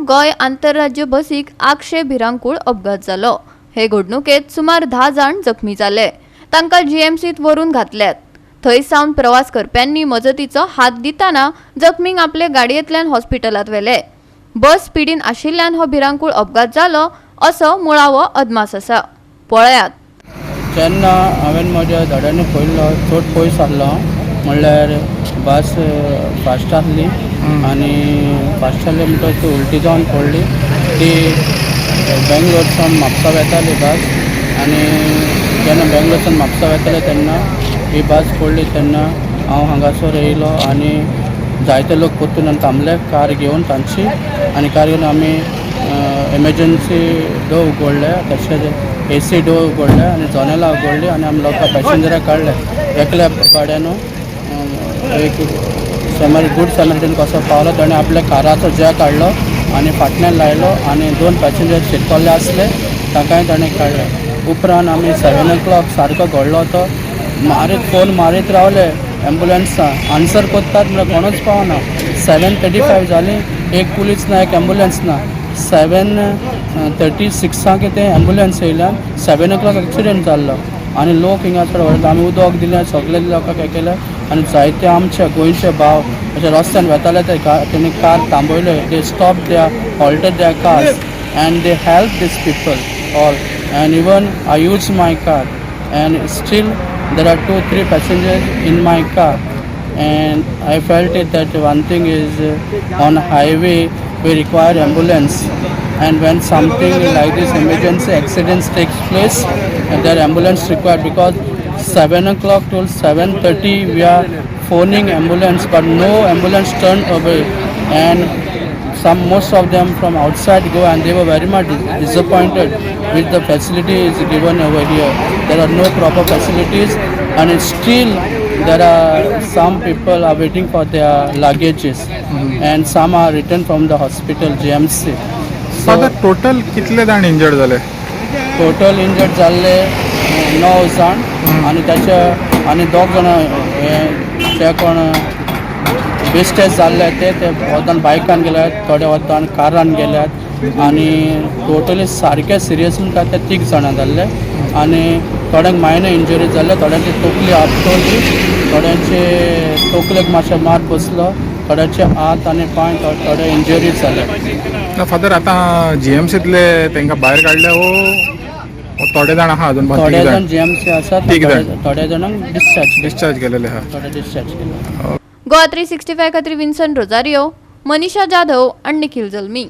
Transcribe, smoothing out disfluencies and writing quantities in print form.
गोंय आंतरराज्य बसीक आगशे भिरांकूळ अपघात जालो. हे घडणुकेत सुमार 10 जाण जखमी जाले. तांकां जीएमसीत व्हरून घातल्यात. थंय सावन प्रवास करप्यांनी मजतीचो हात दितना जखमींक आपले गाडयेंतल्यान हॉस्पिटलांत व्हेले. बस स्पिडीन आशिल्ल्यान हो भिरांकूळ अपघात जालो असो मुळावो अदमास आसा. पळयात. जेन्ना हांवें म्हज्या दोळ्यांनी पळयल्लो, चड पयस आसलो हांव. म्हणल्यार बस फास्ट आसली आनी फास्ट आसली म्हणटकच ती उलटी जावन पडली. ती बेंगलोरसान म्हापसा वेताली बस आनी जेन्ना बेंगलोरसान म्हापसा वेताले तेन्ना ही बस पडली. तेन्ना हांव हांगासर येयलो आनी जायते लोक परतून आनी थांबले कार घेवन तांची आनी कार घेवन आमी एमर्जन्सी डोर उगडले, तशेंच एसी डोर उगडले आनी जनेलां उगडली आनी आमी लोकां पॅसेंजराक काडले. एकल्या गाड्यान एक समर गूड समरिटन कसो पावलो. ताणें आपल्या काराचो जॅक काडलो आनी फाटल्यान लायलो आनी दोन पॅसेंजर शिरकल्ले आसले, तांकांय ताणें काडले. उपरांत आमी 7 ओ क्लॉक सारको घडलो तो मारीत फोन मारीत रावले. एम्बुलन्सा आन्सर करतात म्हळ्यार कोणूच पावना. 7:35 जाली, एक पुलीस ना, एक एम्बुलन्स ना. 7:36 कितें एम्बुलन्स येयल्यान 7 ओ क्लॉक एक्सिडंट जाल्लो आनी लोक हिंगासर व्हरता. आमी उदक दिलें, सगळे लोकांक हें केलें आनी जायते आमचे गोंयचे भाव अशे रस्त्यान वेताले ते तेणी car थांबयले. They stop their, halted their cars and they help these people all, and even I use my car and still there are two three passengers in my car. And I felt it that one thing is, on highway we require ambulance, and when something like this emergency accidents takes place and there ambulance required, because 7 o'clock till 7:30 we are phoning ambulance, but no ambulance turned away, and some, most of them from outside go and they were very much disappointed with the facilities given over here. There are no proper facilities and it's still there are some people are waiting for their luggages and some are returned from the hospital, GMC. So father, total कितले जाण injured जाले? Total injured जाल्ले णव जाण आनी ताचे आनी दोग जाणां हे ते कोण बेस्टेज जाल्ले ते ते वतान बायकान गेल्यात, थोडे वतान कारान गेल्यात आनी टोटली सारके सिरियस म्हणटा ते तीग जाणां जाल्ले आनी थोड्यांक मायनर इंजरी जाल्ले. थोड्यांची तकली आपटली, थोड्यांचे तकलेक मातशें मार बसलो, थोड्याचे हात आनी पांय थोडे इंजरी जाले. ना फादर, आतां जीएमसीतले तांकां भायर काडले वो थोडे जाण आहा अजून? थोडे तीग जाण जाण जीएमसी आसात. तीग जाण. थोडे जाणांक डिस्चार्ज डिस्चार्ज केलेले आहा. थोडे डिस्चार्ज केले. गोवा 365 खातीर विन्सन रोजारियो, मनीषा जाधव आनी निखिल जल्मी.